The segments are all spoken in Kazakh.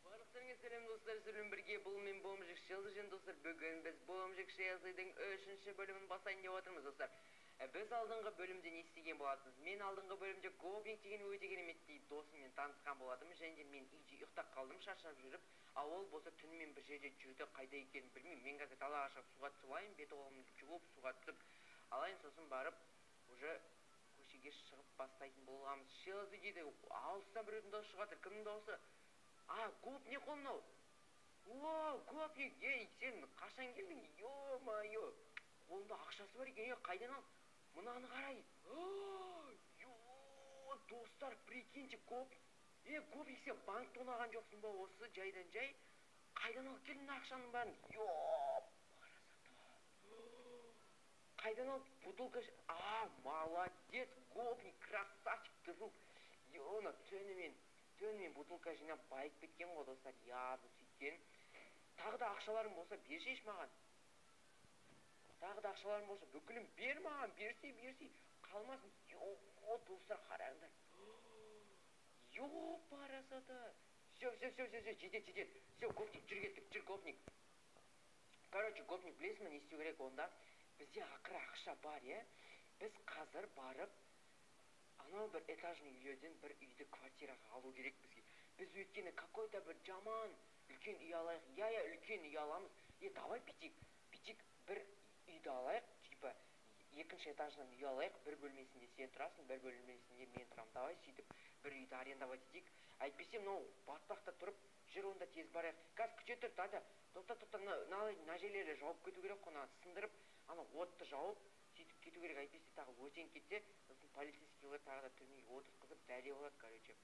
Барлықтарыңа сәлем, достар, сіздермен бірге бұл мен, Бомжик Шелзи. Және, достар, бүгін біз Бомжик Шелзидің үшінші бөлімін бастайын деп отырмыз, достар. Біз алдыңғы бөлімде не істеген болатынбыз? Мен алдыңғы бөлімде Гопник деген өте кереметтей досыммен танысқан болатынмын және де мен үйде ұйықтап қалдым шаршап жүріп, ал ол болса түнімен бір жерде жүрді, қайда екенін білмеймін. Мен қазір далаға шығып суға түсіп алайын, бет қолымды жуып, суға түсіп алайын, сосын барып уже көшеге шығып бастайтын боламыз. Шелзи дейді, алыстан біреудің дауысы шығып жатыр. Кімнің дауысы? А, Гопник қой мынау. О, Гопник, ей, сен қашан келдің? Ё-моё, қолында ақшасы бар екен, ей, қайдан алдың? Мынаны қарай. Ё, достар, прикиньте, Ей, Гопник, сен банк тонаған жоқсың ба осы жайдан жай? Қайдан алып келдің ақшаның бәрін? Ё, қайдан алып бутылка? А, молодец, Гопник, красавчик, друг. Ё, мына түнімен бутылка жинап байып кеткен ғой, достар, явно сөйткен. Тағы да ақшаларың болса берсейші маған. Тағы да ақшаларың болса бүкілін бер маған, берсей, берсей, қалмасын. Ё, достар, қараңдар. Ё, парасаты. Все, все, все, все, все, жетеді, жетеді. Все, Гопник, жүр кеттік, жүр, Гопник. Короче, Гопник, білесің бе не істеу керек онда? Бізде ақыры ақша бар, иә? Біз қазір барып анау бір этажный үйлерден бір үйді квартираға алу керек бізге. Біз өйткені какой-то бір жаман үлкен үй алайық. Иә, иә, үлкен үй аламыз. Е, давай бүйтейік. Бүйтейік, бір үйді алайық, типа екінші этажынан үй алайық, бір бөлмесінде сен тұрасың, бір бөлмесінде мен тұрамын. Давай сөйтіп бір үйді арендовать етейік. Әйтпесе мынау батпақта тұрып жүр, онда тез барайық. Қазір күте тұр, тата. Тоқта, тоқта, мына жерлерді жауып кету керек қой, мынаны сындырып, ана отты жауып, сөйтіп кету керек. Әйтпесе тағы өртеніп кетсе, сосын полицейскийлер тағы да түрмеге отырғызып бәле болады, короче.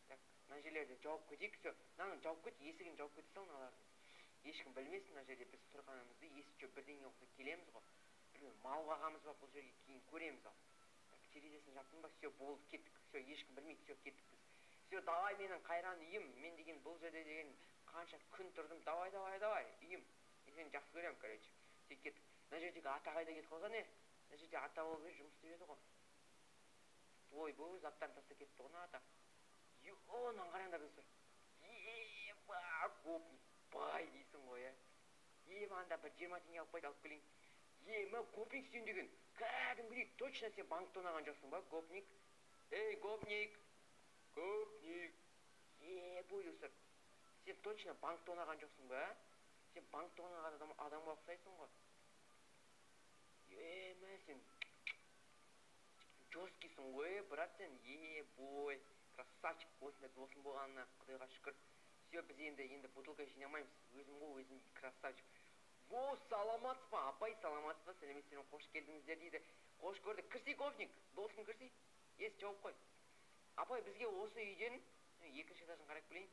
Так, мына жерлерді жауып кетейік, все. Мынаны жауып кет, есігін жауып кете сал мыналардың. Ешкім білмесін мына жерде біз тұрғанымызды, есік жоқ бірдеңе болса келеміз ғой. Білмеймін, мал бағамыз ба бұл жерге, кейін көреміз ал. Так, терезесін жаптың ба? Все, болды, кеттік. Все, ешкім білмейді, все, кеттік біз. Все, давай менің қайран үйім. Мен деген бұл жерде деген қанша күн тұрдым. Давай, давай, давай, үйім. Мен сені жақсы көремін, короче. Все, кеттік. Мына жердегі ата қайда кетіп қалған, е? Мына жерде ата болып жұмыс істеп еді ғой. Ой, бұл заттарын тастап кетті ғой ата. Ё, мынаны қараңдар, достар. Еба, Гопник, бай дейсің ғой, ә? Е, анда бір 20 теңге алып қойды, алып келейін. Е, мә, Гопник сен деген кәдімгідей точно сен банк тонаған жоқсың ба, Гопник? Ей, Гопник, Гопник. Е, бой, достар, сен точно банк тонаған жоқсың ба, ә? Сен банк тонаған адамға ұқсайсың ғой. Е, мә, сен жесткийсің ғой, брат, сен. Е, бой, красавчик, осындай досым болғанына құдайға шүкір. Все, біз енді бутылка жинамаймыз. Өзім ғой, өзім красавчик. Во, саламатсыз ба, апай, саламатсыз ба, сәлеметсіздер ме, қош келдіңіздер дейді. Қош көрдік. Кірсей, Гопник, досым, кірсей. Есік жауып қой. Апай, бізге осы үйден екінші этажын қарап келейін.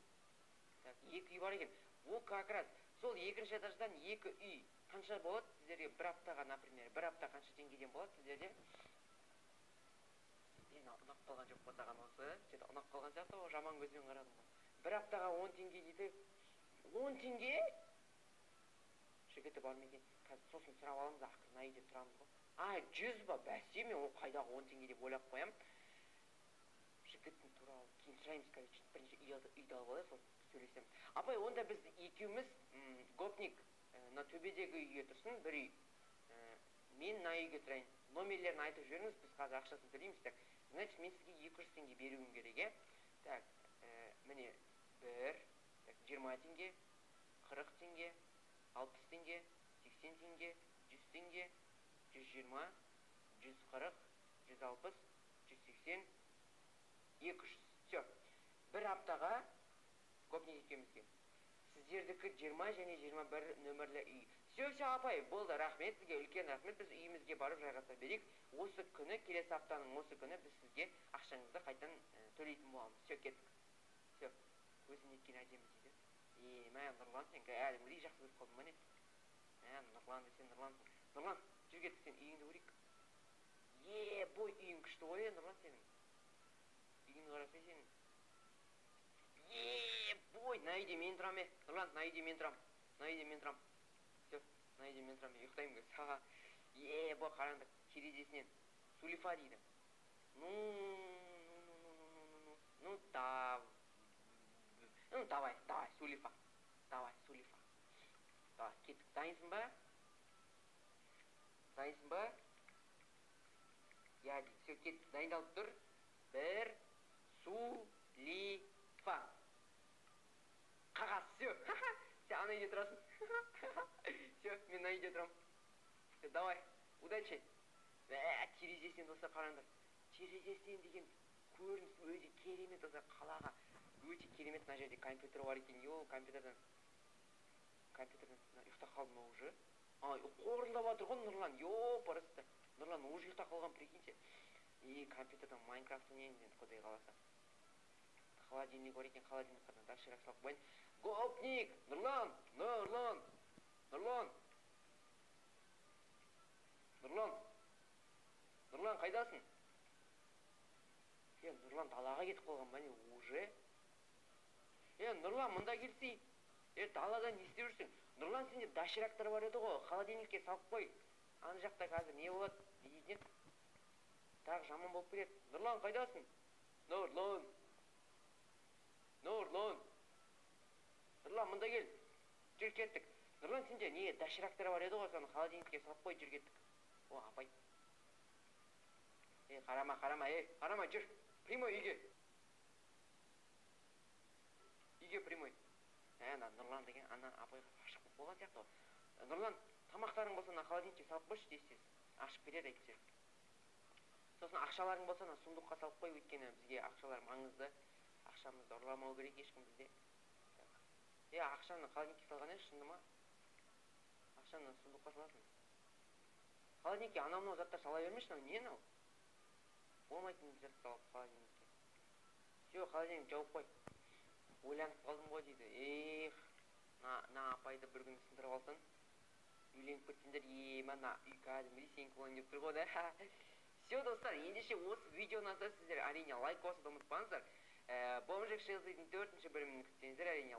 Так, екі үй бар екен. О, как раз. Сол екінші этаждан екі үй қанша болады сіздерге бір аптаға, например, бір апта қанша теңгеден болады сіздерде? Мен ұнап қалған жоқ па саған осы? Что-то ұнап қалған сияқты ғой, жаман көзбен қарадым ғой. Бір аптаға 10 теңге дейді. 10 теңге? Жігіті бар ма екен? Қазір сосын сұрап аламыз, ақыры мына үйде тұрамыз ғой. А, 100 ба? Бәсе, мен ол қайдағы 10 теңге деп ойлап қоямын. Жігіттің туралы кейін сұраймыз, короче, бірінші үйді алып алайық, сосын сөйлесеміз. Апай, онда біз екеуміз, Гопник, мына төбедегі үйге тұрсын, бір үй. Мен мына үйге тұрайын. Номерлерін айтып жіберіңіз, біз қазір ақшасын төлейміз. Так, значит, мен сізге 200 теңге беруім керек, е? Так, міне, бір, так, 20 теңге, 40 теңге, 60 теңге, 80 теңге, 100 теңге, 120, 140, 160, 180, 200. Все. Бір аптаға Гопник екеумізге. Сіздердікі 20 және 21 нөмірлі үй. Все, все, апай, болды, рахмет сізге, үлкен рахмет. Біз үйімізге барып жайғаса берейік. Осы күні, келесі аптаның осы күні біз сізге ақшаңызды қайтадан төлейтін боламыз. Все, кеттік. Все, өзің неткен әдемі дейді. Е, мә, Нұрлан, сен кәдімгідей жақсы көріп қалдың ба не? Мә, Нұрлан десең, Нұрлансың. Нұрлан, жүр кеттік, сен үйіңді көрейік. Е, бой, үйің күшті ғой, е, Нұрлан, сенің. Үйіңді қарасай сенің. Е, бой, мына үйде мен тұрамын, е. Нұрлан, мына үйде мен тұрамын. Мына үйде мен тұрамын. Все, мына үйде мен тұрамын, ұйықтаймын қазір. Ха-ха. Е, бой, қараңдар, терезесінен. Сулифа дейді. Ну, ну, ну, ну, ну, ну, ну, ну. Ну да, ну давай, давай, Сулифа. Давай, Сулифа. Давай, кеттік. Дайынсың ба? Дайынсың ба? Иә дейді. Все, кеттік. Дайындалып тұр. Бір, Сулифа. Қағаз, все. Сен ана үйде тұрасың. Все, мен мына үйде тұрамын. Все, давай, удачи. Терезесінен, достар, қараңдар. Терезесінен деген көрініс өте керемет, достар, қалаға. Өте керемет. Мына жерде компьютер бар екен. Йо, компьютерден. Компьютерден ұйықтап қалдым ма уже? А, қорылдап жатыр ғой Нұрлан. Йо, просто. Нұрлан уже ұйықтап қалған, прикиньте. И компьютерден Майнкрафт ойнаймыз енді, құдай қаласа. Холодильник бар екен, холодильникқа доширак салып қояйын. Гопник! Нұрлан! Нұрлан! Нұрлан! Нұрлан! Нұрлан, қайдасың? Е, Нұрлан далаға кетіп қалған ба не уже? Е, Нұрлан, мында келсей. Е, далада не істеп жүрсің? Нұрлан, сенде доширактар бар еді ғой, холодильникке салып қой. Ана жақта қазір не болады, не дейтін еді? Тағы жаман болып кетеді. Нұрлан, қайдасың? Нұрлан! Нұрлан! Нұрлан, мында кел. Жүр, кеттік. Нұрлан, сенде не доширактар бар еді ғой, соны холодильникке салып қой, жүр, кеттік. О, апай. Е, қарама, қарама, е, қарама, жүр. Прямой үйге. Үйге прямой. Ә, ана Нұрлан деген ана апайға ғашық болып қалған сияқты ғой. Нұрлан, тамақтарың болса, ана холодильникке салып қойшы, тез-тез. Ашып кетеді әйтпесе. Сосын ақшаларың болса, ана сундукқа салып қой, өйткені бізге ақшалар маңызды. Ақшамызды ұрламау керек ешкім бізде. Так. Е, ақшаны холодильникке салған еді, шынды ма? Ақшаны сундукқа саласың. Холодильникке анау мынау заттар сала бермеші, мынау не мынау? Болмайтын зат салып холодильникке. Все, холодильник жауып қой. Ойланып қалдым ғой дейді. Эх, мына апайды бір күні сындырып алсаң, үйленіп кетсеңдер, ема, мына үй кәдімгідей сенікі болайын деп тұр ғой да. Все, достар, ендеше осы видео ұнаса, сіздер әрине лайк басуды ұмытпаңыздар. Бомжик Шелзидің 4-ші бөлімін күтсеңіздер, әрине